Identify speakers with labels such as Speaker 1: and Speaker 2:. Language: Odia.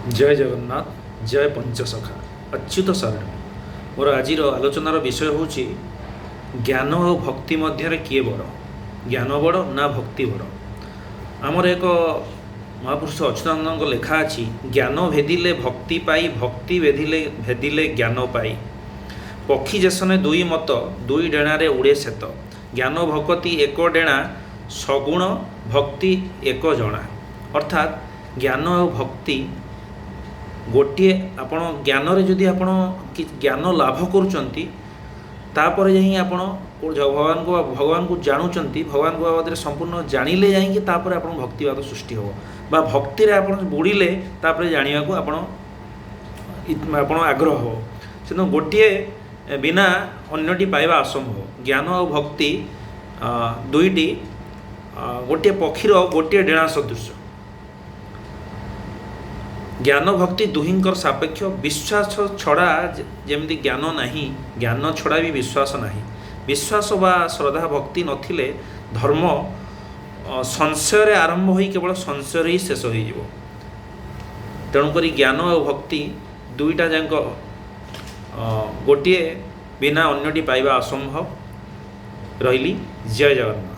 Speaker 1: ଜୟ ଜଗନ୍ନାଥ, ଜୟ ପଞ୍ଚସଖା, ଅଚ୍ୟୁତ ଶରଣ। ମୋର ଆଜିର ଆଲୋଚନାର ବିଷୟ ହେଉଛି ଜ୍ଞାନ ଆଉ ଭକ୍ତି ମଧ୍ୟରେ କିଏ ବଡ଼? ଜ୍ଞାନ ବଡ଼ ନା ଭକ୍ତି ବଡ଼? ଆମର ଏକ ମହାପୁରୁଷ ଅଚ୍ୟୁତାନନ୍ଦଙ୍କ ଲେଖା ଅଛି, ଜ୍ଞାନ ଭେଦିଲେ ଭକ୍ତି ପାଇ, ଭକ୍ତି ଭେଦିଲେ ଜ୍ଞାନ ପାଇ। ପକ୍ଷୀ ଯେସନେ ଦୁଇ ମତ, ଦୁଇ ଡେଣାରେ ଉଡ଼େ ସେତ। ଜ୍ଞାନ ଭକତି ଏକ ଡେଣା, ସଗୁଣ ଭକ୍ତି ଏକ ଜଣା। ଅର୍ଥାତ୍ ଜ୍ଞାନ ଆଉ ଭକ୍ତି ଗୋଟିଏ। ଆପଣ ଜ୍ଞାନରେ ଯଦି ଆପଣ ଜ୍ଞାନ ଲାଭ କରୁଛନ୍ତି, ତାପରେ ଯାଇ ଆପଣ ଭଗବାନଙ୍କୁ ଜାଣୁଛନ୍ତି। ଭଗବାନଙ୍କ ବାବଦରେ ସମ୍ପୂର୍ଣ୍ଣ ଜାଣିଲେ ଯାଇକି ତାପରେ ଆପଣ ଭକ୍ତିବାଦ ସୃଷ୍ଟି ହେବ, ବା ଭକ୍ତିରେ ଆପଣ ବୁଡ଼ିଲେ ତାପରେ ଜାଣିବାକୁ ଆପଣ ଆଗ୍ରହ ହେବ। ତେଣୁ ଗୋଟିଏ ବିନା ଅନ୍ୟଟି ପାଇବା ଅସମ୍ଭବ। ଜ୍ଞାନ ଆଉ ଭକ୍ତି ଦୁଇଟି ଗୋଟିଏ ପକ୍ଷୀର ଗୋଟିଏ ଡେଣା ସଦୃଶ। ଜ୍ଞାନ ଭକ୍ତି ଦୁହିଁଙ୍କର ସାପେକ୍ଷ। ବିଶ୍ୱାସ ଛଡ଼ା ଯେମିତି ଜ୍ଞାନ ନାହିଁ, ଜ୍ଞାନ ଛଡ଼ା ବି ବିଶ୍ୱାସ ନାହିଁ। ବିଶ୍ୱାସ ବା ଶ୍ରଦ୍ଧା ଭକ୍ତି ନଥିଲେ ଧର୍ମ ସଂଶୟରେ ଆରମ୍ଭ ହୋଇ କେବଳ ସଂଶୟରେ ହିଁ ଶେଷ ହୋଇଯିବ। ତେଣୁକରି ଜ୍ଞାନ ଆଉ ଭକ୍ତି ଦୁଇଟା ଯାକ ଗୋଟିଏ ବିନା ଅନ୍ୟଟି ପାଇବା ଅସମ୍ଭବ। ରହିଲି, ଜୟ ଜଗନ୍ନାଥ।